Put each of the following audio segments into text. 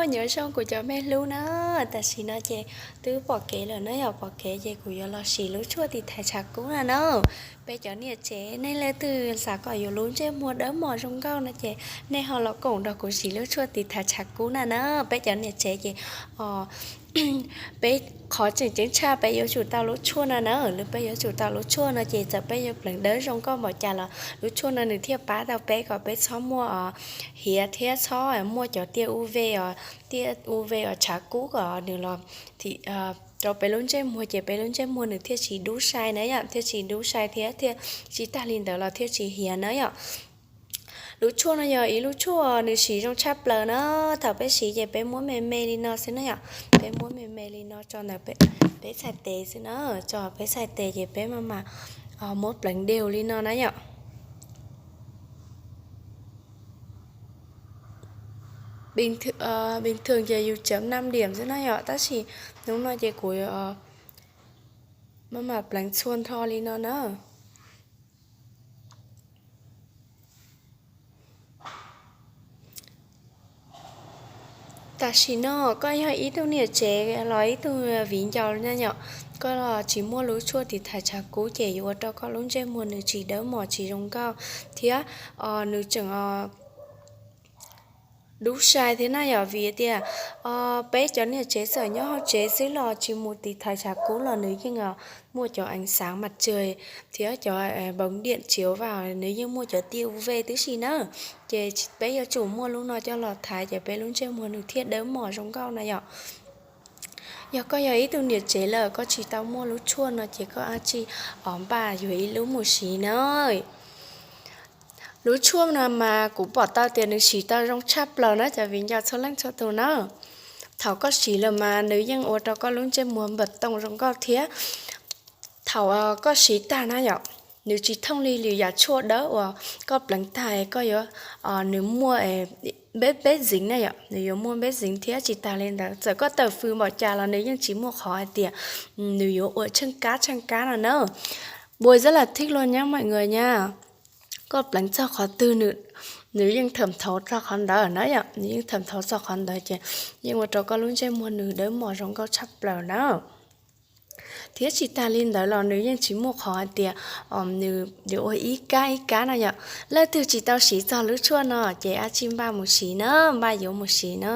Nyob zoo kuv cov me hlub na, tam sim no ces twb pom kev lawm na yom, pom kev ces kuv yuav los siv lub tshuaj tiv thaiv tshav kub na na. Peb cov niam tsev nej leej twg xav kom yus lub ntsej muag dawb mos zoo nkauj no ces nej ho los koom nrog kuv siv lub tshuaj tiv thaiv tshav kub na na. Peb cov niam tsev ces peb qhov tseem ceeb tshaj peb yuav tsum tau lub tshuaj no na. Lub peb yuav tsum tau lub tshuaj no ces txawm peb yuav pleev dawb zoo nkauj npaum cas los lub tshuaj no nws thiaj pab tau peb kom peb txhob muaj hiav thiab txhob muaj cov tiaj uv os, tiaj uv os tshav kub kom nws los rau peb lub ntsej muag ces peb lub ntsej muag nws thiaj tsis dub sai na yom, thiaj tsis dub sai thiab thiaj tsis tag li ntawd los thiaj tsis hiav na yom. Lub tshuaj no yog ib lub tshuaj nws siv zoo tshaj plaws na. Thaum peb siv ces peb muab me me li no xwb na yom, peb muab me me li no tso ntawm peb txhais tes xwb na, tso peb txhais tes ces peb maj mam muab pleev deus li no na yom. Bình thường ces yus chấm năm điểm xwb na yom, tab sis hnub no ces kuv maj mam pleev txhua nrho li no na. Tam sim no koj yog ib tug niam tsev los ib tug viv ncaus na yom, koj los tsis muaj lub tshuaj tiv thaiv tshav kub ces yuav ua rau koj lub ntsej muag nws tsis dawb mos tsis zoo nkauj thiab nws tseem dub sai thiab na yom, vim tias peb cov niam tsev txawm nyob hauv tsev xwb los tsis mus tiv thaiv tshav kub los nws yeej muaj cov ánh sáng mặt trời thiab cov bóng điện chiếu vào nws yeej muaj cov tiaj uv tib si na. Ces peb yuav tsum muaj lub no coj los thaiv ces peb lub ntsej muag nws thiaj dawb mos zoo nkauj na yom. Yog koj yog ib tug niam tsev lawm koj tsis tau muaj lub tshuaj no ces koj ab tsi os npaj yuav ib lub mus siv na. Lub tshuaj no mas kuv pom tau tias nws siv tau zoo tshaj plaws na cov viv ncaus txhua leej txhua tus na. Thaum koj siv lawm mas nws yeej ua rau koj lub ntsej muag npam too zoo nkauj thiab thaum koj siv tag na yom, nws tsis thooj li lwm yam tshuaj dawb uas koj pleev tag koj yuav, nws muaj npeb npeb ziv na yom, nws yuav muaj npeb ziv thiab tsis tas li ntawd txawm koj tawm fws npaum cas los nws yeej tsis muaj qhov hais tias nws yuav ua tsheej kab tsheej kab no na. Npuas zab las thib luag nyab mam nws nyab, koj pleev txog qhov twg nws yeej tham thauv txog qhov ntawd na yom, nws yeej tham thauv txog qhov ntawd ces yeej ua rau koj lub ntsej muag nws dawb mos zoo nkauj tshaj plaws na. Thiab tsis tas li ntawd los nws yeej tsis muaj qhov hais tias nws yuav ua ib kab ib kab no yom. Leej twg tsis tau siv txog lub tshuaj no ces ab tsi npaj mus siv na, npaj yuav mus siv na,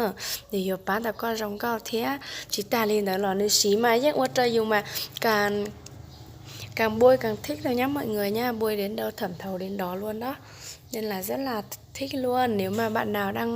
nws yuav pab tau koj zoo nkauj thiab tsis tas li ntawd los nws siv mas yeej ua rau yus mas kas npuas kas thib rau nyab mam nws nyab, npuas dev nrau tham thauv dev nrov luaj nab, ne las zab las thib luaj nws mas npam nas daj